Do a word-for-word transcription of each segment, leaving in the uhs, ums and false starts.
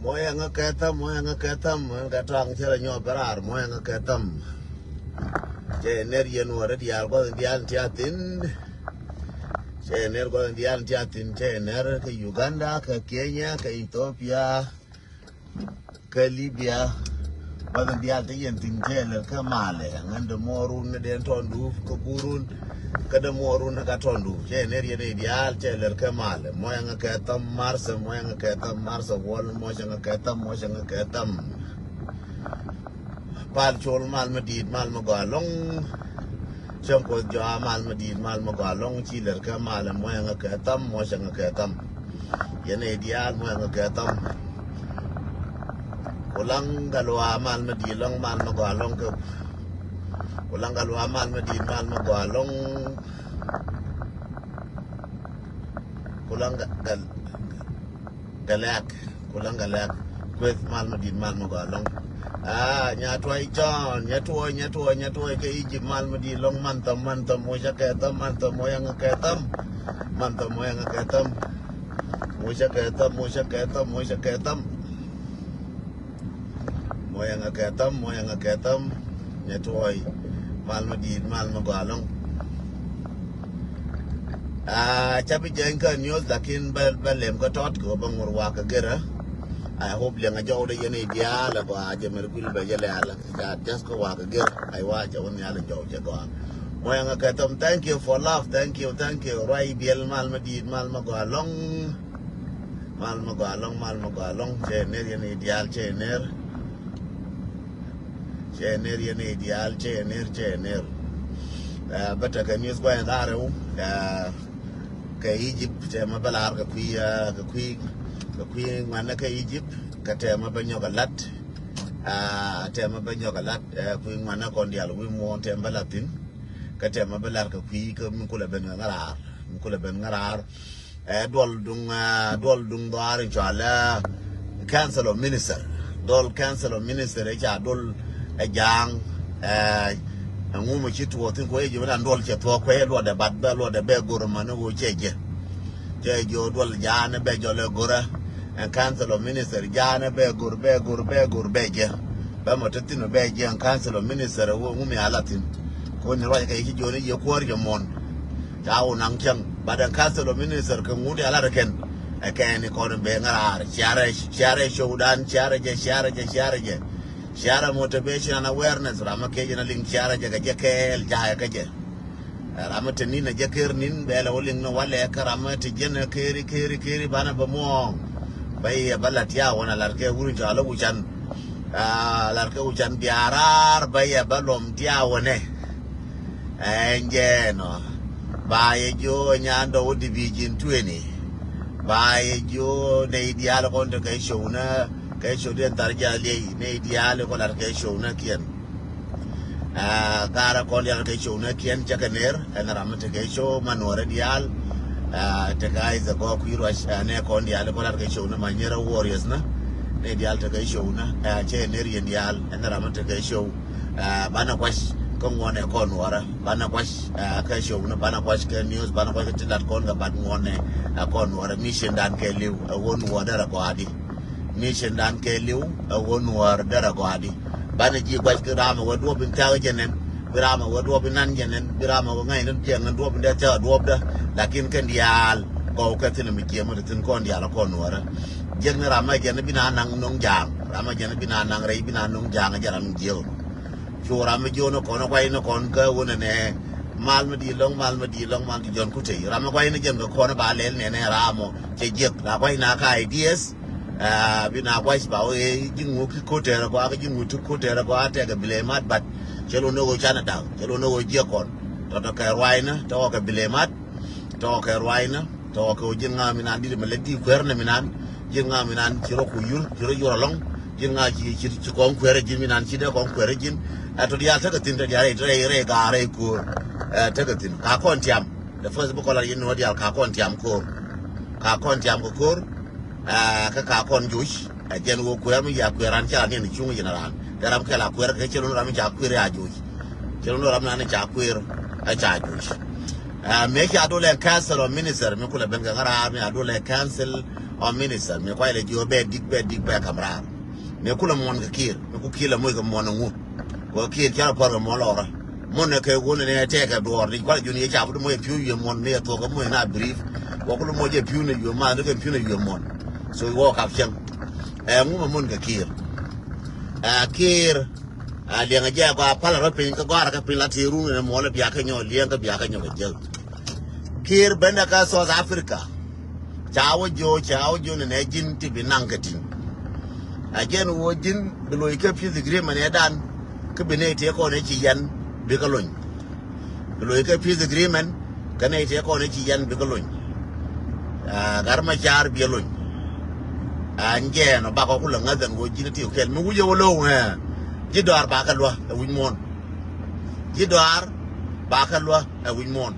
Muɔyɛ ŋä kɛ thäm, muɔyɛ ŋä kɛ thäm, ɛn kɛ tɔaŋ cɛ lɛ nyɔk bɛ raar, muɔyɛ ŋä kɛ thäm. Cɛ ner yɛn wä rɛ diaal gua̱th in diaal in tia thin. Cɛ ner gua̱th in diaal in tia thin, cɛ ner kɛ Uganda, kɛ Kenya, kɛ Ethiopia, kɛ Libya. Gua̱th in diaal ti yɛn thin cɛ lɛr kɛ malɛ. Ŋän dee muɔrun ni den tɔndu kɛ burun. Kä dee muɔrun ni ka tɔndu. Cɛ ner yɛn i̱ diaal cɛ lɛr kɛ malɛ. Muɔyɛ ŋä kɛ thäm Marsɛ, muɔyɛ ŋä kɛ thäm Marsɛ Wal, muɔyɛ ŋä kɛ thäm, muɔyɛ ŋä kɛ thäm. Pal Col mal mi di̱i̱t, mal mi gɔaa lɔŋ. Cäŋ Kuoth Jɔaa mal mi di̱i̱t, mal mi gɔaa lɔŋ. Ci lɛr kɛ malɛ, muɔyɛ ŋä kɛ thäm, muɔyɛ ŋä kɛ thäm. Yɛn i̱ diaal muɔyɛ ŋä kɛ thäm. Kulaŋ Gatluak mal mi di̱i̱t lɔŋ, mal mi gɔaa lɔŋ kɛ. Kulaŋ Gatluak mal mi di̱i̱t, mal mi gɔaa lɔŋ. Kulaŋ Gat, Gat, Gatluak, Kulaŋ Gatluak. Kueth mal mi di̱i̱t, mal mi gɔaa lɔŋ. Ah, Nyatuɔy Jɔ̱ɔ̱n, Nyatuɔy, Nyatuɔy, Nyatuɔy kɛ Egypt mal mi di̱i̱t lɔŋ, man thäm, man thäm, muɔyɛ kɛ thäm, man thɛm, muɔyɛ ŋä kɛ thäm. Man thɛm, muɔyɛ ŋä kɛ thäm. Muɔyɛ kɛ thäm, muɔyɛ kɛ thäm, muɔyɛ kɛ thäm. Muɔyɛ ŋä kɛ thäm, muɔyɛ ŋä kɛ thäm. Nyatuɔy mal mi di̱i̱t, mal mi gɔaa lɔŋ. Ah, ca bi jɛny kä news, lakin bä, bä lem kä tɔt kɛ bä ŋur wak kɛ gerä. I hope liɛŋ a jɔw dee yɛn i̱ diaal a gɔaa jɛ mɛr guil bɛ jɛ lɛɛl. Ca just kä wak kɛ gerä. Ai wa ca wä nhial a jɔw jɛ gɔaa. Muɔyɛ ŋä kɛ thäm, thank you for love, thank you, thank you. Ruac biɛl mal mi di̱i̱t, mal mi gɔaa lɔŋ. Mal mi gɔaa lɔŋ, mal mi gɔaa lɔŋ. Cɛ ner yɛn i̱ diaal, cɛ ner. Cɛ ner yɛn i̱ diaal, cɛ ner, cɛ ner. Eh, bä tekɛ news gua̱n in raar rɛw. Eh, kɛ Egypt, tɛmɛ bä lar kɛ kui̱, eh, kɛ kui̱, kɛ kui̱ ŋuanɛ kɛ Egypt, kɛ tɛmɛ bä nyɔk a lat. Ah, tɛmɛ bä nyɔk a lat, eh, kui̱ ŋuanɛ kɔn diaal wi̱i̱ muɔ̱ɔ̱n tɛmɛ bä lat thi̱n. Kɛ tɛmɛ bä lar kɛ kui̱ kä mi kulɛ ben kɛ ŋä raar, mi kulɛ ben ŋä raar. Eh, duɔl duŋ, eh, duɔl duŋ dhɔaar in cɔal, eh, Council of Minister. Duɔl Council of Minister, eh, ca duɔl, eh, ja̱a̱ŋ, eh, ɛŋu mi ci tuɔɔk thi̱n kuɔ yɛ ji̱ mi dan duɔl cɛ thuɔɔk kuɛ yɛ luɔtdɛ bat bɛ luɔtdɛ bɛ go̱r mani ɣöö cɛ jɛ. Cɛ ji̱ ɣöö duɔl ja̱a̱n bɛ jɔl ɛ go̱rä. Ɛn Council of Minister ja̱a̱n bɛ go̱r, bɛ go̱r, bɛ go̱r, bɛ jɛ. Bɛ mɔ te thi̱n bɛ jɛ ɛn Council of Minister ɛ ɣöö ɛŋu mi a la thi̱n. Kɔn ni ruac kɛ yɛ ci jiɔni yɛ kuäär jɛ muɔ̱n. Ca wä naŋ cäŋ, but ɛn Council of Minister kɛ ŋut ya lat kɛn. Ɛ kɛn ni kɔn ben ŋäraar, ciarɛ, ciarɛ showdan, ciarɛ jɛ, ciarɛ jɛ, ciarɛ jɛ. Ciarɛ motivation and awareness, ram mi kec in a liŋ ciarɛ jɛ kɛ jɛ kɛɛl, ja̱a̱yɛ kɛ jɛ. Ɛ ram mi te nin a jɛ ker nin, bɛ lɛ wä liŋ ni walɛ, kä ram mi te jiɛn a keri, keri, keri, banɛ bɛ muɔ̱ɔ̱ŋ. Bɛ yɛ bä lat ya wä na lat kɛ wur in cɔal a wucan. Ah, lar kɛ wucan biarar ba yɛ ba lom diawä nɛ. Ɛn jɛ nɔ. Ba yɛ jiö nyan dɔw division twenty. Ba yɛ jiö nɛ idial kɔn te kɛ show nɛ, kɛ show den thar jɛ liey nɛ idial kɔn lar kɛ show nɛ kiɛn. Ah, garɛ kɔn dial kɛ show nɛ kiɛn cɛ kɛ ner, ɛn ram mi te kɛ show ma nuɔrɛ dial. Ah, te ka is a gɔ kui̱ ruac, ah, nɛ kɔn dial kɔn lar kɛ show nɛ ma nyerɛ warriors nɛ. Nɛ dial te kɛ show nɛ, ah, cɛ ner yɛn dial, ɛn ram mi te kɛ show. Ah, banɛ kuac kɛ ŋuɔnɛ kɔn nuɔrɛ, banɛ kuac, ah, kɛ show nɛ, banɛ kuac kɛ news, banɛ kuac kɛ ti lat kɔn kɛ bat ŋuɔnɛ, ah, kɔn nuɔrɛ, mission dan kɛ liw, ah, won nuɔrɛ rɛ gɔadi. Mission dan kɛ liw, ɛ wä nuɔɔr derɛ gɔaadi. Banɛ ji̱ guac ki ram ɛ wä duɔp in thiak jɛ nɛn. Bi ram ɛ wä duɔp in nan jɛ nɛn. Bi ram ɛ wä ŋa̱c ni jiɛŋ in duɔp in dee thiak ɛ duɔpdä. Lakin kɛn diaal gɔw kɛ thin mi jiɛm ri thin kɔn diaal ɛ kɔn nuɔɔrä. Jiɛk ni ram ɛ jɛn bi na naŋ no̱ŋ ja̱a̱ŋ. Ram ɛ jɛn bi na naŋ rɛy bi na no̱ŋ ja̱a̱ŋ ɛ jɛ ram in jiɛk. Cu ram mi jiɔn kɔn kuay ni kɔn kä wunɛ nɛ mal mi di lɔŋ, mal mi di lɔŋ, mal di jɔn kutey. Ram mi kuay ni jɛn kɛ kɔn ba lɛl nɛ nɛ ram mɔ cɛ jiɛk. La kuay na ka ideas. Ah, bi na kuay ba wee jiŋ ŋu ki koter kɔ, ak jiŋ ŋu ti koter kɔ, a tɛk bi lɛ mat bat. Cɛ lo ni wee canɛ daŋ, cɛ lo ni wee jiɛk kɔn. Tɔtɔ kɛ ruay ni, tɔkɔ kɛ bi lɛ mat. Tɔkɛ ruaacnä, tɔkɛ wä ji̱n ŋa mi nan di̱t mɛ lɛ di̱t kuɛɛrnɛ mi nan. Ji̱n ŋa mi nan ci rɔ ku yur, ci rɔ yur alɔŋ. Ji̱n ŋa ci, ci, ci kɔŋ kuɛɛrɛ ji̱n mi nan ci dee kɔŋ kuɛɛrɛ ji̱n. Ɛ tɔ diaal tekɛ thi̱n, tɔ diaal rɛy, rɛy, rɛy ga̱a̱r, rɛy ko̱o̱r. Ɛ, tekɛ thi̱n. Ka kɔn tiam. The first bä kɔn la yɛn nuɔ̱ɔ̱r diaal ka kɔn tiam ko̱o̱r. Ka kɔn tiam kɛ ko̱o̱r. Ɛ, kä ka kɔn joc. Ɛ jɛn ɣöö kuɛɛr mi ya kuɛɛr ran ca niɛn cuŋ jɛn ran. Kɛ ram kɛl a kuɛɛr kɛ cɛ lun ram mi ca kuɛɛr a joc. Cɛ lun ram nan ca kuɛɛr a ca joc. Ɛ, mëë ca dol ɛ council of minister mi kulɛ ben kɛ ŋa̱raar mi a dol ɛ council ɔ minister mi kuay lɛ jiɔ bɛ dik bɛ dik bɛ kam raar. Mi kulɛ muɔn kɛ Kiir mi ku Kiir lɛ moc kɛ muɔn ŋu. Kɛ Kiir cɛ rɔ pɔr kɛ muɔn lɔrä. Muɔn nɛ kɛ wun ni tɛkɛ duɔr ni kual jun yɛ cap di moc piu yɛ muɔn mi yɛ thok kɛ moc na brief. Wä kulɛ moc yɛ piu ni yɛ muɔn ni kɛ piu ni yɛ muɔn. So wä kap cɛŋ. Ɛ ŋu mɛ muɔn kɛ Kiir. Ɛ Kiir. Ɛ liɛŋ jɛ kɔ a pal rɔ piny kɛ gɔr kɛ piny la ti run ni muɔn biak kɛ nyɔ liɛŋ kɛ biak kɛ nyɔ kɛ jek. Kiir bendɛ kä South Africa. Ca wä jo ca wä jo ni nɛ ji̱n ti bi naŋ kɛ ti̱n. A jɛn wä ji̱n bi loc kä peace agreement ɛ dan. Kä bi nɛ ti kɔn ɛ ci yɛn bi kä lony. Bi loc kä peace agreement kä nɛ ti kɔn ɛ ci yɛn bi kä lony. Aa gar ma car bi lony. Aa njɛɛn ɔ bakɔ kulɛ ŋäth ɛn wä ji̱n ti kɛl mi wi̱c ɛ wä lo̱w ɛ. Ji̱ dɔaar bakɛ luä ɛ wi̱c muɔ̱ɔ̱n. Ji̱ dɔaar bakɛ luä ɛ wi̱c muɔ̱ɔ̱n.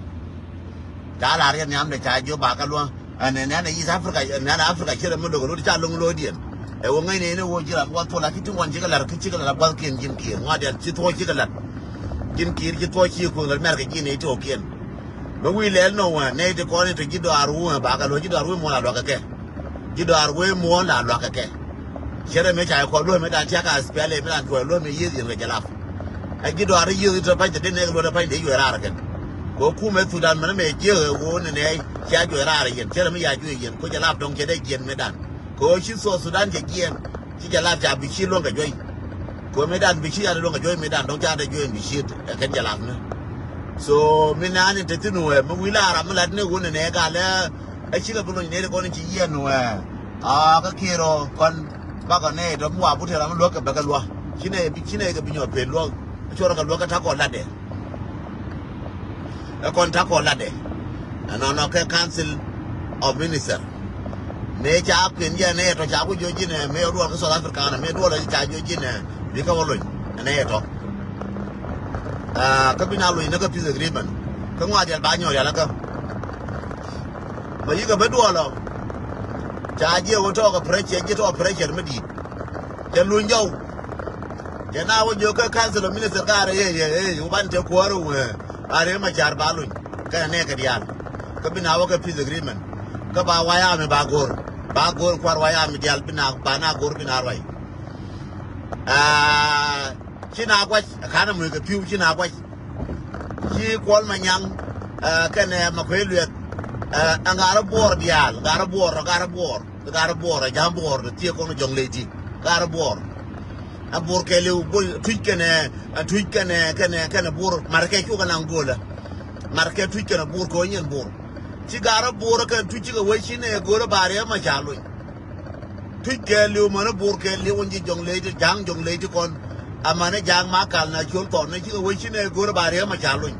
Ca lar yɛ nhiamdɛ ca jiö ba kä luäŋ. Ɛn ɛn ɛn East Africa ɛn ɛn Africa ci rɛ mi lo̱k lo̱k ca lo̱ŋ lo̱diɛn. Ɛ wä ŋäcnɛ in ɛ wä ji̱ ram gua̱th puɔl aki ti ŋuan cikɛ lar ki cikɛ lar gua̱thkiɛn ji̱n Kiir ŋua̱diɛn ci thuɔ̱c cikɛ lar. Ji̱n Kiir ci thuɔ̱c ci kuëŋ lar mɛrkɛ ji̱n ɛ itokiɛn. Mi wi̱i̱ lɛl nɔ wä nɛy ti kɔn in te ji̱ dɔaar wä ba kä luäŋ ji̱ dɔaar wä muɔl a luakä kɛ. Ji̱ dɔaar wee muɔ̱ɔ̱n la luakä kɛ. Cɛ rɛ mëë ca kɔ luäk mëë dan tiakä a spɛl ɛ mëë dan tuɔɔk luäk mëë yieth yɛn kɛ jɛ lap. Ɛ ji̱ dɔaar yieth tɔ pa̱ny te den nɛɛk luäk tɔ pa̱ny dee yuɛ raar kɛn. Kɛ kumɛ Thudan mɛn mëë jiek ɛ woo ni nɛɛy cia juɛ raar yɛn cɛ rɛ mëë ya juɛ yɛn ko jɛ lap dɔ̱ŋ cɛ dee jiɛn mëë dan. Kɛ ci South Sudan cɛ jiɛn ci jɛ lap ca bi ci luäŋ kɛ juɔy. Kɛ mëë dan bi ci ya luäŋ kɛ juɔy mëë dan dɔ̱ŋ ca dee juɛ bi ci ɛ kɛn jɛ lap ni. So mi naan in te thin wɛ mi wi̱i̱ la ram mi lat ni wun ni nɛɛk alɛ. Ɛ cikɛ bi lony nɛy ti kɔn ci yiɛn wɛ. Aa kä Kiir ɔ kɔn bakɔ nɛy tɔ mi wa but tɛl ram mi luäk kɛ bɛ kɛ luä. Ci nɛy bi ci nɛy kɛ bi nyɔk pen luäk. Cuɔrɔ kɛ luäk kɛ ta̱kɔ latdɛ. Ɛ kɔn ta̱kɔ latdɛ. Ɛnɔnɔ kɛ Council of Minister. Mëë ca kuën jɛ nɛy tɔ ca ku jiɔ ji̱n ɛ mëë duɔl kä South Africa nɛ mëë duɔl ca jiɔ ji̱n ɛ bi kä wä lony. Ɛ nɛy tɔ. Aa kä bi na lony ni kä peace agreement. Kä ŋua̱t yɛl ba nyɔɔr yɛl kä. Bɛ yikɛ bä duɔlɔ. Ca jiɛ wä tɔɔk pressure jiɛ tɔɔk pressure mi di̱i̱t. Cɛ luny jɔw. Cɛ na wä jiök kä Council of Minister ka rɛ yɛ yɛ yɛ wä ban te kuäär wä. A rɛ ma car ba luny kɛ nɛ kɛ diaal. Kä bi na wä kɛ peace agreement. Kä ba waya mi ba go̱r ba go̱r kuar waya mi diaal bi na ba na go̱r bi na ruay. Aa ci na guac. Kanɛ muc kɛ pi̱w ci na guac. Ci Kuɔl Manyaŋ kɛnɛ Makuei Lueth. Ɛ ŋa̱rä buɔɔr diaal ŋa̱rä buɔɔr ŋa̱rä buɔɔr ŋa̱rä buɔɔr ɛ ja̱a̱m buɔɔr thiee kɔn jɔŋ ley ti ŋa̱rä buɔɔr. Ɛ buɔɔr kɛɛliw buɔɔr tuc kɛnɛ ɛ tuc kɛnɛ kɛnɛ kɛnɛ buɔɔr markɛ cukɛ naŋ go̱o̱lä. Markɛ tuc kɛnɛ buɔɔr kɛ wä nyin buɔɔr. Ci ŋa̱rä buɔɔr kɛnɛ tuc cikɛ wä ci nɛ go̱o̱lä ba riɛm ma ca luny. Tuc kɛɛliw mäni buur kɛɛliw wun ji̱ jɔŋ ley ti ja̱a̱ŋ jɔŋ ley ti kɔn. Amäni ja̱a̱ŋ ma kal na ciöl thɔn ni cikɛ wec ci nɛ go̱r ba riɛm a ca luny.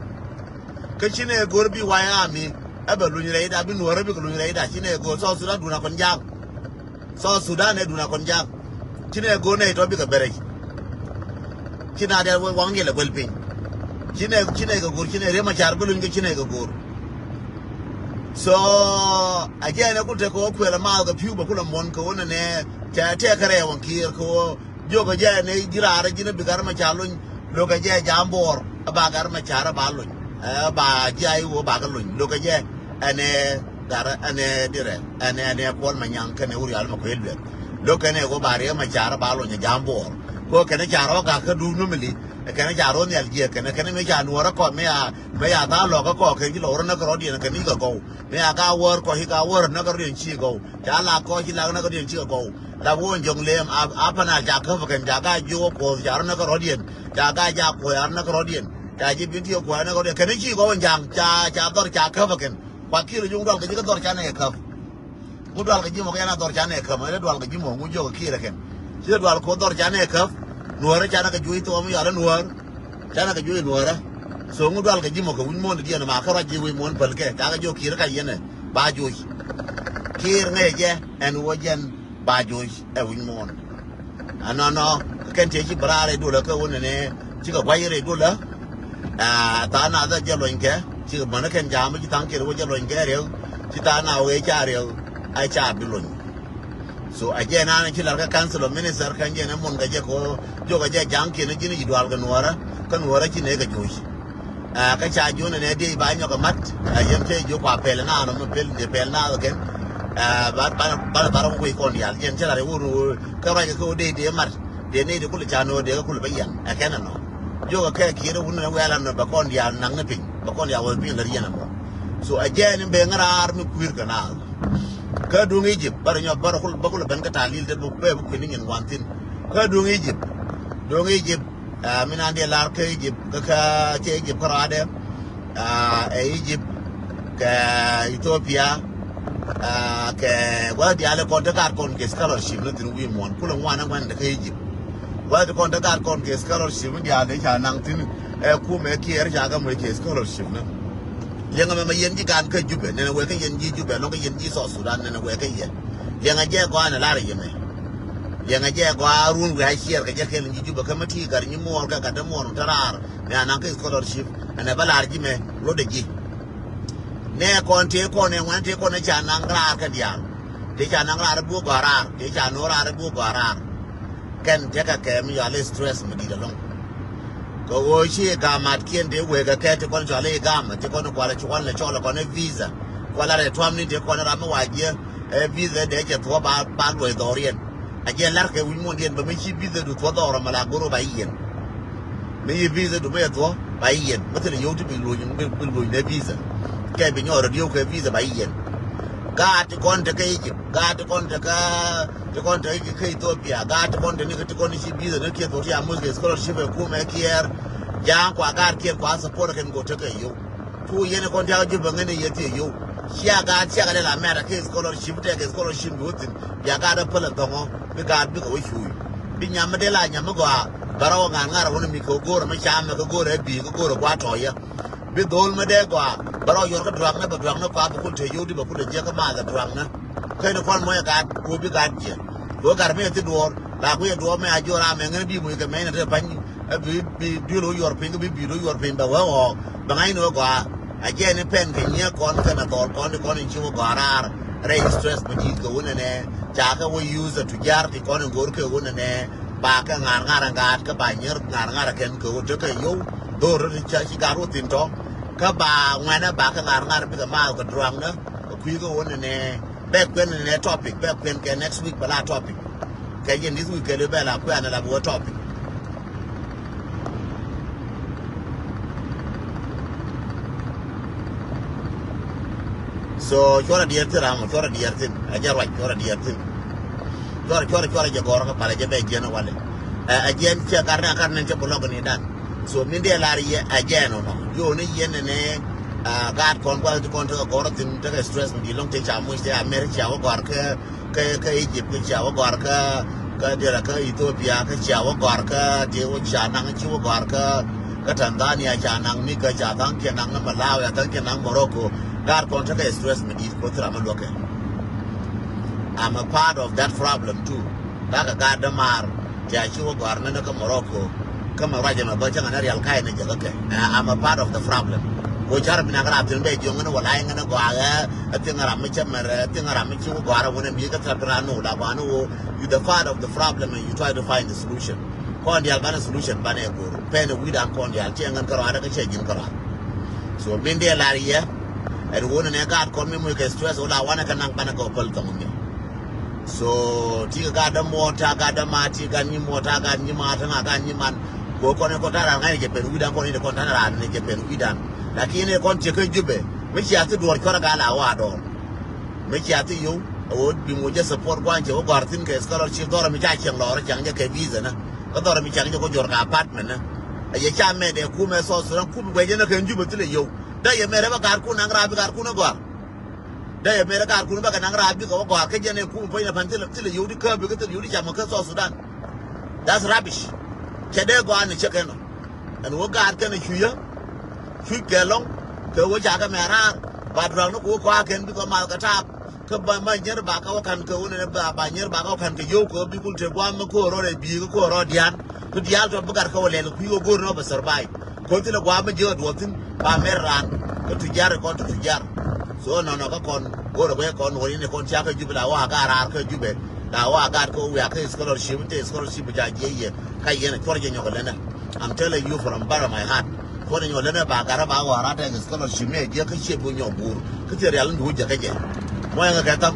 Kä ci nɛ go̱r bi wayami. Ɛ bɛ luny rɛyda bi nuɔ̱ɔ̱rä bikɛ luny rɛyda ci nɛ go̱r South Sudan dun a kɔn ja̱a̱ŋ. South Sudan ɛ dun a kɔn ja̱a̱ŋ. Ci nɛ go̱r nɛ itɔ bikɛ bɛ rɛy. Ci na dɛr waŋ yɛl ɛ guɛl piny. Ci nɛ ci nɛ kɛ go̱r ci nɛ riɛm a car bi luny kɛ ci nɛ kɛ go̱r. So a jɛn ɛ ku tekɛ wä kuɛl ɛ maath kɛ pi̱w bɛ kulɛ muɔ̱n kɛ wä nɛnɛ. Cɛ tɛk kɛ rɛɛ waŋ kiɛɛr kɛ wä jiök ɛ jɛn ɛ ji̱ raar ɛ ji̱n ɛ bi gat ɛ mɛ ca lony. Lo̱k ɛ jɛ ja̱a̱m buɔɔr ɛ ba gat ɛ mɛ car ɛ ba lony. Ɛ ba ji̱ a i̱ wä ba kɛ lony lo̱k ɛ jɛ. Ɛnɛ gat ɛ ɛnɛ dirɛ ɛnɛ ɛnɛ Kuɔl Manyaŋ kɛnɛ Wurial Makuei Lueth. Lo̱k kɛnɛ wä ba riɛ mɛ car ɛ ba lony ɛ ja̱a̱m buɔɔr. Kɛ wä kɛnɛ car ɛ wä gak kä duut nomili. Ɛ kɛnɛ car ɛ wä nhial jiɛk kɛnɛ kɛnɛ mëë ca nuɔɔr ɛ kɔn mëë a mëë a tha̱a̱ŋ lɔ̱k kä kɔɔk kɛn ci lɔk rɔ näk kɛ rɔ̱diɛn kɛn i̱ kɛ gɔw. Mëë a ka wäär kɔc i̱ ka wäär näk kɛ rɔ̱diɛn ci gɔw. Ca lak kɔc i̱ lak näk kɛ rɔ̱diɛn ci kɛ gɔw. La wä wä jɔŋ lem a a panal ca käp kɛn ca ka jiök wä kuɔth ca rɔ näk kɛ rɔ̱diɛn. Ca ka ja kuɔth ca rɔ näk kɛ rɔ̱diɛn. Ca ji̱ bin ti kɛ kuɔth näk kɛ rɔ̱diɛn kɛn i̱ ci gɔw in ja̱a̱ŋ ca ca dhɔr ca käp kɛn. Kua kiɛl i̱ juŋ dual kɛ ji̱ kä dhɔr ca nɛ kɛ käp. Ŋu dual kɛ ji̱ mɔ kɛ yan a dhɔr ca nɛ käp mɛ lɛ dual kɛ ji̱ mɔ ŋu jiök kɛ kiɛl kɛn. Ci dual kuɔth dhɔr ca nɛ käp. Nuäärä ca nɛ kɛ juɔc thok mi yɔal i̱ nuäär. Canɛ kɛ juɔc nuɔ̱ɔ̱rä. So ŋu dual kɛ ji̱ mɔ kɛ wi̱c muɔ̱ɔ̱n didiɛn ma kä ruac ji̱ wi̱c muɔ̱ɔ̱n päl kɛ ca kɛ jiɔ kiɛɛr ka yɛnɛ ba juɔc. Kiɛɛr ŋäcɛ jɛ ɛn wä jɛn ba juɔc ɛ wi̱c muɔ̱ɔ̱n. Ɛnɔnɔ kɛn tiɛ ci bɛ raar rɛy dolä kä wä nɛnɛ cikɛ gua̱c rɛy dolä. Ɛ tha̱a̱ŋ nath ɛ jɛ luɔnykɛ cikɛ bänä kɛn ja̱a̱m ci tha̱a̱ŋ kiɛɛr wä jɛ luɔnykɛ riɛk. Ci tha̱a̱ŋ na wee ca riɛk a ca bi luɔny. So a jɛ nan ci lar kä council of minister kɛn jɛ nɛ mun kɛ jɛ ko jiök a jɛ ja̱a̱ŋ kiɛn ji̱n yi dual kɛ nuɔrä kä nuɔrä ci nɛ kɛ joc. Ɛ kä ca jiön nɛ diɛ ba nyɔk kɛ mat a yɛn cɛ jiök kua pɛl na nɔ mi pɛl diɛ pɛl na kɛn. Ɛ, ba, ba, ba, ba rɔ wei kɔn diaal. Jɛn cɛ la rɛ wur wur. Kä ruac kɛ kɛ wä dee dee mat. Dee nee dee kulɛ ca nöör dee kɛ kulɛ bä yɛn. Ɛ kɛn ɛnɔ. Jokɛ kɛ kiɛ rɛ wun ni wɛl ɛnɔ bɛ kɔn diaal naŋ ni piny. Bɛ kɔn diaal wä piny lär yɛn ɛmɔ. So ɛ jɛn in ben raar mi kui̱r kɛ naath. Kä duŋ Egypt, bä rɛ nyɔ, bä rɛ kul, bä kulɛ ben kä talil te bä, bä kui̱n ni nyin wan thin. Kä duŋ Egypt. Duŋ Egypt. Aa, mi nan diɛ lar kä Egypt, kä, kä, cɛ Egypt kä rɔadɛ. Aa, ɛ Egypt, kɛ Ethiopia, aa, kɛ, gua̱th diaal kɔn te gaat kɔn kɛ scholarship ni thin wi̱i̱ muɔ̱ɔ̱n, kulɛ ŋuan ɛ ŋuan te kä Egypt. Gua̱th kɔn te gaat kɔn kɛ scholarship ni diaal ca naŋ thin, ɛ, kumɛ Kiir ca kɛ moc kɛ scholarship ni. Liɛŋɛ mɛ mɛ yɛn ji̱ gan kä Jubɛ, nɛnɛ wee kä yɛn ji̱ Jubɛ, lɔŋ kä yɛn ji̱ South Sudan, nɛnɛ wee kä yɛ. Liɛŋɛ jɛ gɔaa nɛ lar yɛ mɛ. Liɛŋɛ jɛ gɔaa run wee a ciɛɛr kɛ jɛ kɛl ji̱ Jubɛ kä mɛ ti gat nyi muɔɔr kɛ gat dee muɔɔr te raar. Mɛ a naŋ kä scholarship, ɛnɛ bä lar ji̱ mɛ lotdɛ ji̱. Nɛ kɔn tëë kɔn ɛ ŋuan tëë kɔn ɛ ca naŋ raar kɛ diaal. Tëë ca naŋ raar ɛ buɔ gɔaa raar, tëë ca no̱o̱ŋ raar ɛ buɔ gɔaa raar. Kɛn tekɛ kɛ mi yɔal i̱ stress mi di̱t ɛlɔ̱ŋ. Kɛ ɣöö ci gamatkiɛn tëë wëë kɛ kɛ ti kɔn cɔal i̱ gama ti kɔn kualɛ ci kɔn lɛ cɔl kɔn i̱ visa. Kualɛ rɛ tuam ni tëë kɔn i̱ ram mi wac jiɛ ɛ visa dee cɛ thuɔ̱ɔ̱p ba, ba luɔc dhɔriɛn. A jiɛ la̱r kɛ wi̱c muɔ̱ndiɛn bä mi ci visa du thuɔ̱ɔ̱p dhɔr ɛmɛ la go̱r ba i̱ yɛn. Mi yi visa du mi yɛ thuɔ̱ɔ̱p ba i̱ yɛn. Mi thilɛ yio̱w ti bi luɔc, bi, bi luɔc nɛ visa. Kɛ bi nyɔɔr rɔ dieu kɛ visa ba i̱ yɛn. Gaat ti kɔn te kä Egypt, gaat ti kɔn te kä, ti kɔn te kä Ethiopia, gaat ti kɔn te ni kä ti kɔn ci visa ni kiɛ thok ti a muth kɛ scholarship ɛ kumɛ Kiir. Ja̱a̱ŋ kua gaat kiɛn kua support kɛn ko te kɛ yio̱w. Cu yɛn kɔn ti a Jubɛ ŋäni yɛ ti yio̱w. Cia gaat cia kɛ lɛ la mɛt a kɛ scholarship tɛ kɛ scholarship bi wä thin. Bia gaat a päl a dhɔŋɔ bi gaat bikɛ wä cuuc. Bi nyam mi dee la nyam mi gɔaa. Bɛ rɔ wä ŋa̱r ŋa̱r a wä ni mi kɛ wä go̱o̱rɛ mi camɛ kɛ go̱o̱rɛ bi kɛ go̱o̱rɛ gua̱a̱ tɔ̱ yɛ. Bi dho̱l mi dee gɔaa bɛ rɔ yuɔr kä druaknɛ bɛ druaknɛ kɔaa bɛ kul te yio̱w di bɛ kul te jiäk kä maath ɛ druaknɛ. Kä ni kɔn mɔc ɛ gaat kuɔ bi gaat jiɛ. Kuɔ gat mi ɛ thi duɔɔr la kuiɛ duɔɔr mɛ a jiɔr amɛ ŋäni di muc kɛ mɛcnɛ te pa̱ny. Ɛ bi, bi duel wä yuɔr piny kä bi bi̱i̱t wä yuɔr piny bɛ wee ɣɔɔ bɛ ŋa̱cni wä gɔaa. A jiɛn i̱ pɛn kɛ nyiee kɔn kɛn a dhɔl kɔn ti kɔn in ci wä gɔaa raar. Rɛy stress mi di̱i̱t kɛ wunɛ nɛ ca kɛ wä use a tujar ti kɔn in go̱o̱r kɛ wunɛ nɛ. Ba kɛ ŋa̱r ŋa̱r ɛ gaat kä ba nyier ŋa̱r ŋa̱r ɛ kɛn kɛ wä tekɛ yio̱w. Dho̱r ri ca ci gat wä thi̱n tɔ. Kä ba ŋuɛnɛ ba kɛ ŋa̱r ŋa̱r bikɛ maath kɛ druaŋnä. Kui̱ kɛ wä nɛnɛ. Bɛ kuɛn nɛnɛ topic, bɛ kuɛn kɛ next week bɛ la topic. Kɛ jɛn this week kɛ li bɛ la kuɛn la bi wä topic. So cuɔrɛ diɛɛr thin ram, cuɔrɛ diɛɛr thin. A jɛ ruac cuɔrɛ diɛɛr thin. Cuɔrɛ, cuɔrɛ, cuɔrɛ jɛ gɔrä kä palɛ jɛ bɛ jiɛn walɛ. Ɛ, a jiɛn cɛ kar ni a kar ni cɛ bulɔk ni dan. So min dee lar yɛ a jɛn ɔnɔ. Yo ni yɛn ni, a, gaat kɔn kual ti kɔn tekɛ gɔrä thin tekɛ stress mi di lɔŋ te ca muc te a mɛr cia wä gɔr kɛ, kɛ, kɛ Egypt kɛ cia wä gɔr kɛ, kɛ dera kɛ Ethiopia kɛ cia wä gɔr kɛ te wä ca naŋ ci wä gɔr kɛ, kɛ Tanzania ca naŋ mi kɛ ca thaŋ kiɛ naŋ ni Malawi a thaŋ kiɛ naŋ Morocco. Gaat kɔn tekɛ stress mi di kuoth ram mi luɔkɛ. I'm a part of that problem too. Kä kɛ gaat dämaar. Ti a ci wä gɔ̱a̱r ni ni kä Morocco. Kä mɛ ruac ɛmɛ bä cäŋɛ ni rial ka̱y ni jɛ kä kɛ. Ɛ, I'm a part of the problem. Ko carɛ bi nak rap thin bɛ jiɔŋ ni wä la̱y ŋä ni gɔaa ɛ, ɛ thiŋ ram mi cä mɛr, ɛ thiŋ ram mi ci wä gɔ̱a̱r ɛ wä ni mi kä thil bi ran ni wä la gɔaa ni wä. You the part of the problem and you try to find the solution. Kɔn diaal banɛ solution banɛ go̱o̱r. Pɛn ɛ wi̱dan kɔn diaal cɛ ŋän kä rɔa dä kä cɛ ji̱n kä rɔa. So min dee lar yɛ. Ɛn wä ni nɛ gaat kɔn mi muc kɛ stress wä la wanɛ kä naŋ banɛ gɔ̱ päl thɔŋ mi. So ti gat dä muɔta gat dä ma ti gat nyi muɔta gat nyi ma ta ŋa gat nyi man. Ko kɔn kɔn ta ran ŋa ni jɛ pen widan kɔn ni kɔn ta ran ni jɛ pen widan. Lakin ni kɔn ti kä Jubɛ mi cia ti duɔr cuɔr gat la wa dɔr. Mi cia ti yow a wo bi mo jɛ support kwan cɛ wo gɔr thin kɛ scholarship dɔr mi ca cɛŋ lɔr cɛŋ jɛ kɛ visa na. Kä dɔr mi cɛŋ jɛ ko jɔr ka apartment na. A yɛ ca mɛ dɛ kumɛ South Sudan kum wɛ jɛ na kɛ Jubɛ ti lɛ yow. Dɛ yɛ mɛ rɛ ba gar kun naŋ ra bi gar kun gɔr. Dee yɛ mɛrɛ gaat kun bäkɛ naŋ raar bikɛ wä gɔ̱a̱r kä jɛn ɛ kum puɔ̱ny ɛ pa̱n thilɛ, thilɛ yio̱w di kääp bikɛ thilɛ yio̱w di camä kä South Sudan. That's rubbish. Cɛ dee gɔaa ni cɛ kɛn ɔ. Ɛn wä gaat kɛn ɛ cuc ɛ. Cuc kɛ lɔ̱ŋ. Kɛ wä ca kɛ mɛ raar. Ba durak ni ku wä kɔaa kɛn bikɛ wä mal kɛ taap. Kä ba, ba nyier ba kä wä ka̱n kɛ wä nɛnɛ ba, ba nyier ba kä wä ka̱n kɛ yio̱w kɛ wä bikul te guam mi ko̱o̱r rɔ rɛ bi̱i̱ kä ko̱o̱r rɔ dia̱a̱n. Kä diaal tɔ bikar kä wä lɛl kui̱ wä go̱o̱r ni wä bɛ survive. Ko̱n thilɛ gua̱a̱ mi jiäk a duɔth thi̱n ba mɛr raan. Kä tujar kɔn ti tujar. So nɔnɔ kä kɔn go̱o̱rɛ bɛ kɔn wä in kɔn cia kä Jubɛ la wä a gaat raar kä Jubɛ. La wä a gaat kä wiak kä scholarship te scholarship ca jiɛ yɛ. Ka yɛn a cuɔr jɛ nyɔk lɛnɛ. I'm telling you from bottom of my heart. Cuɔr jɛ nyɔk lɛnɛ ba gat rɛ ba wä a raar te scholarship mɛ jiɛ kä ciɛ bi nyɔk guur. Kä thiɛ rial in duuc jɛ kä jɛ. Mɔ yɛn kɛ kɛ tham.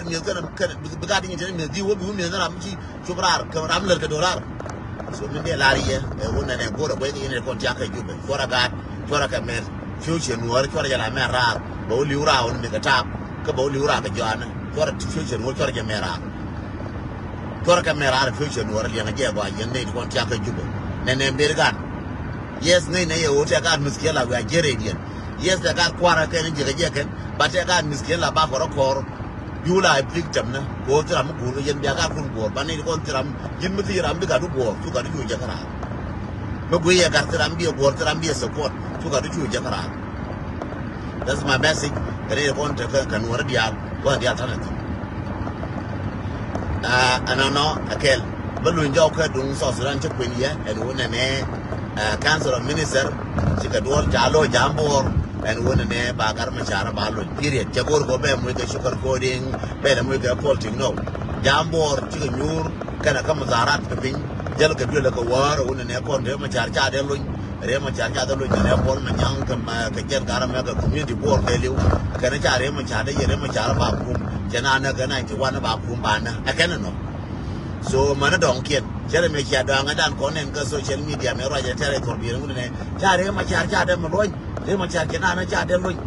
gaat mi̱eth kɛnɛ, kɛnɛ, bi, bi gaat nyin tɛn mi̱eth di wä bi wä mi̱eth ni ram ci cop raar, kɛ ram lär kɛ do̱raar. So min dee lar yɛ, ɛ, wä nɛnɛ go̱rɛ guɛc kɛ yɛn ɛ kɔn tiak kɛ Jubɛ. Cuɔrɛ gaat, cuɔrɛ kɛ mɛr, future Nuɔɔr, cuɔrɛ jɛ la mɛr raar. Bɛ wä li̱w raar wä ni mi kɛ taap, kä bɛ wä li̱w raar kɛ jɔanɛ. Cuɔrɛ future Nuɔɔr, cuɔrɛ jɛ mɛr raar. Cuɔrɛ kɛ mɛr raar future Nuɔɔr liɛŋɛ jɛ gɔaa yɛn nɛy ti kɔn tiak kɛ Jubɛ. Nɛnɛ ber gan. Yes, ŋäcnɛ yɛ ɣöö tɛk gaat mi̱thkiɛn la wiaa jiɛn rɛydiɛn. Yes, tɛk gaat kua̱rä kɛn jiɛkɛ jɛ kɛn, but tɛk gaat mi̱thkiɛn la ba kɔrä kɔr. Bi wä la victim nä kɛ ɣöö thil ram mi guur kɛ yɛn bia gaat kun guɔ̱ɔ̱r, but nɛy ti kɔn thil ram, ji̱n mi thil ram bi gat wä guɔ̱ɔ̱r, cu gat wä cu jɛ käraar. Mi guiy yɛ gat thil ram bi yɛ guɔ̱ɔ̱r, thil ram bi yɛ support, cu gat wä cu jɛ käraar. That's my message. Kɛ nɛy ti kɔn tekɛ kɛ Nuɔɔri diaal, kɔn diaal thanɛ thi̱n. Ah, ɛnɔnɔ ɛ kɛl. Bä luny jɔw kɛ duŋ South Sudan cä kuën yɛ ɛn wä nɛnɛ, ah, Council of Minister cikɛ duɔl ca lo̱c jam Bor ɛn wä nɛnɛ ba Gat Macar ba luny. Period. Cɛ go̱r kɔ bɛ muc kɛ sugar coating, bɛ lɛ muc kɛ politic nɔ. Jam Bor cikɛ nyuur kɛnɛ kä mudharat kɛ piny. Jäl kɛ duël kɛ wäär ɛ wä nɛnɛ kɔn Riek Macar ca dee luny. Riek Macar ca dee luny kɛnɛ Kuɔl Manyaŋ kɛ ma, kɛ jɛn Gat Macar kɛ community Bor kɛɛliw. Kɛnɛ ca Riek Macar dee yɛ Riek Macar ba kum. Cɛ na nɛ kɛ ninety one ba kum ba nɛ. Ɛ kɛnɛ nɔ. So mänä dɔ̱ŋkiɛn. Cɛ Riek Macar dɔ̱a̱ŋädan kɔn nɛn kä social media mɛ ruacɛ tɛrɛ thor biɛn wunɛ nɛ. Ca Riek Macar ca dee mi luɔny. Riek Macar cɛ na nɛ ca dee luny.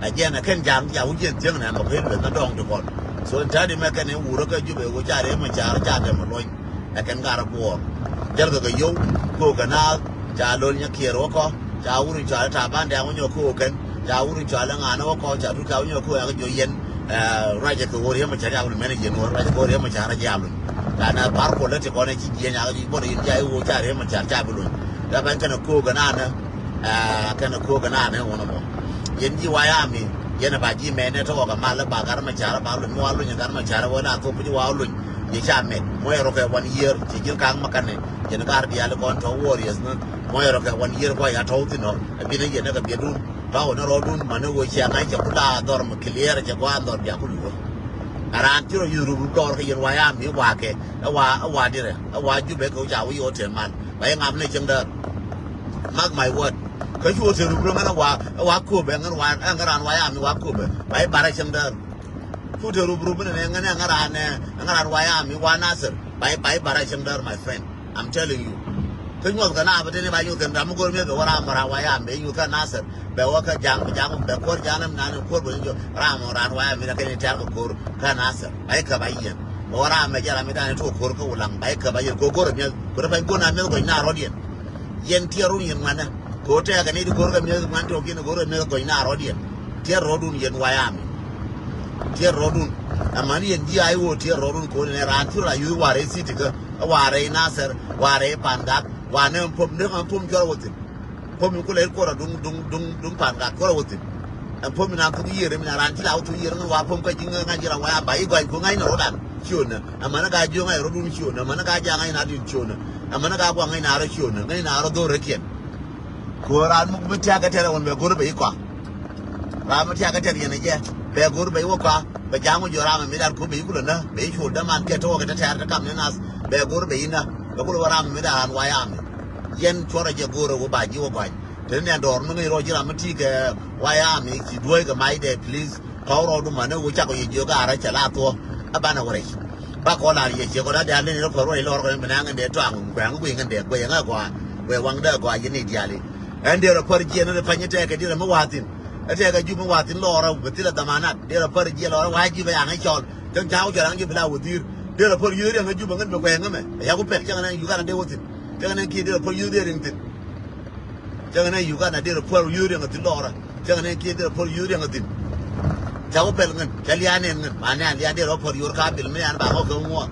Ɛ jɛn ɛ kɛn ja̱a̱ŋ ca wi̱c yɛn thiäŋ nɛ mɛ kui̱ lueth na dɔ̱ŋ ti kɔn. So in ta̱a̱di mɛ kɛn in wurä kä Jubɛ wä ca Riek Macar ca dee mi luɔny. Ɛ kɛn gat rɔ buɔɔr. Jälkɛ kɛ yio̱w, köökɛ naath, ca lo̱l nyɛ kiɛɛr wä kɔ, ca wur in cɔal i̱ Taban Dɛŋ wä nyɔk köökɛn, ca wur in cɔal i̱ ŋa̱n wä kɔ, ca tut ka wä nyɔk köökɛ kɛ jiɔ yɛn, ɛ, ruacɛ kɛ ɣöö Riek Macar yak wä mɛn jiɛn wä, ruacɛ kɛ ɣöö Riek Macar ɛ jial wä. Ca nɛ par political nɛ ci jiɛn yak jiɔ bɔt in jay wä ca Riek Macar ca bi luny. Ca ben kɛnɛ köökɛ nanɛ, ɛ, kɛnɛ köökɛ nanɛ wä nɔ mɔ. Yɛn ji̱ White Army, yɛn ɛ ba ji̱ mɛn ɛ tɔkɔ kɛ mal ɛ ba Gat Macar ɛ ba luny, mi wa luny ɛ Gat Macar ɛ wä la thop ji̱ wa luny. Yɛ ca mɛt muɔc rɔ kɛ one year ci ji̱l ka̱ŋ ma kanɛ. Yɛn gar diaal kɔn tɔ̱ warriors ni muɔc rɔ kɛ one year kua ya tɔ̱ thin ɔ. Ɛ bi ni yɛn ni kɛ biɛtdun tɔ̱ wä ni rɔɔdun mani wä cia ŋa̱c cɛ ku la dhɔr mi clear cɛ gɔaa dhɔr bia ku luɔ̱. Ɛ raan ci rɔ yuth ruk ruk dɔɔr kɛ yɛn wa ya mi wa kɛ ɛ wa, ɛ wa dirɛ ɛ wa Jubɛ kɛ wä ca wä yɛ wä tɛm mal ba yɛ ŋam ni cieŋ däär. Mark my word. Kä cu wä tɛm ruk ruk ŋän ɛ wa, ɛ wa Kööbɛ ŋän wa, ɛ ŋän raan wa ya mi wa Kööbɛ ba yɛ barɛ cieŋ däär. Cu te rup rup ni ne ŋa ne ŋa ran, eh, ŋa ran White Army, wa Nasir. Bai, bai, bara cieŋ däär, my friend. I'm telling you. Kä nyuɔth kɛ na bä teni ba nyuth kɛ ram mi go̱r mi̱eth bɛ wä ram mɔ ram wa yam bɛ nyuth kä Nasir. Bɛ wä kä ja̱ŋ bɛ ja̱ŋ bɛ kuɔr ja̱ŋ nam nani kuɔr bɛ ni jɔ ram mɔ ram wa yam mi na kɛ ni tɛr kɛ ko̱r kä Nasir. Ba ikä ba yɛn. Bɛ wä ram mɛ jɛ ram mi tani tuɔ ko̱r kä Wulaŋ ba ikä ba yɛn kɛ go̱r mi̱eth. Kɛ rɛ pany go̱r na mi̱eth gɔny na rɔ̱diɛn. Yɛn tiɛɛr run yɛn ŋuanɛ. Kɛ wä tɛɛk kɛ ni di go̱r kɛ mi̱eth ŋuan tuɔ kiɛn go̱r kɛ mi̱eth gɔny na rɔ̱diɛn. Tiɛɛr rɔ̱dun yɛn wa yam. Tiɛɛr rɔ̱dun. Amäni yɛn ji̱ a i̱ wä tiɛɛr rɔ̱dun kɛ wä ni raan thurɛ a yuth warɛ i̱ city kä. Warɛ i̱ Nasir, warɛ i̱ Pangak, wanɛ ɛn pom, ni ɛn pom cuarɛ wä thi̱n. Pom in kulɛ i̱ kuɔrɛ duŋ, duŋ, duŋ, duŋ Pangak cuarɛ wä thi̱n. Ɛn pom in an thuk yiëër, in an ran ci la wä thuk yiëër, in wa pom kä ji̱ ŋäc, ŋa̱c ji̱ ran wa ya ba i̱ gɔany ku ŋa̱c ni rɔ̱dan. Ciönä. Amäni ka jiö ŋa̱c rɔ̱dun ciönä. Amäni ka ja̱ ŋa̱c na di̱t ciönä. Amäni ka guaŋ ŋa̱c na rɔ ciönä. Ŋa̱c na rɔ dho̱r rɛ kiɛn. Ku ran muk mi tiak kɛ tɛrɛ wun bɛ go̱r bɛ i̱ kɔa. Ram mi tiak kɛ tɛr yɛn ɛ jɛ bɛ go̱r bɛ i̱ wä kɔa. Bɛ ja̱a̱ŋ wä jiɔ ram mi dar ku bɛ i̱ kulɛ nä bɛ i̱ cuɔl däman kɛ tɔwä kɛ tɛ tɛr te kam ni nath. Bɛ go̱r bɛ i̱ nä bɛ kulɛ wä ram mi dar an wa yam. Yɛn cuɔrɛ jɛ go̱r ɛ wä ba ji̱ wä gɔany. Te ni nɛn dɔɔr mi ŋäc rɔ ji̱ ram mi ti kɛ wa yam i̱ ci duɔ̱ɔ̱c kɛ mac dɛ please. Kɔw rɔɔdu manɛ wä cakɔ yɛ jiök a rɔ cɛ la thuɔ. A banɛ wä rɛc. Ba kɔn lar yɛ ciɛ kɔn a diaal ni rɔ pär wä ilɔr kɔn in bi naŋ in dee tɔaŋ guɛŋ guiŋ in dee guɛŋ a gɔaa. Guɛ waŋdɛ a gɔaa yɛn i̱ diaal i̱. Ɛn dee rɔ pär jiɛn in rɔ pany in tɛɛkɛ diɛn rɔ mi wa̱a̱ thi̱n. Ɛ tɛɛkɛ jup mi wa̱a̱ thi̱n lɔɔrä bi thilɛ dhamanat dee rɔ pär jiɛn lɔɔrä wa̱a̱ ji̱ bɛ yaŋ i̱ cɔl. Cäŋ ca̱a̱ wä cɛ raŋ ji̱ bi la wä dhi̱i̱r dee rɔ pär yio̱o̱r yɛŋ a jup ɛŋän bi guɛŋ ɛmɛ ɛ yak wä pɛl cäŋ ɛn ɛn Uganda dee wä thi̱n. Cäŋ ɛn ɛn kiɛ dee rɔ pär yio̱o̱r dee riŋ thi̱n. Cäŋ ni Uganda derɛ puɔr yuri ŋa thin lɔra. Cäŋ ni kiɛ derɛ puɔr yuri ŋa thin. Ca wä pɛl ŋän ca lian ni ŋän ma ni a lian derɛ wä puɔr yor ka bil mi an ba ŋɔ kɛ ŋuɔ.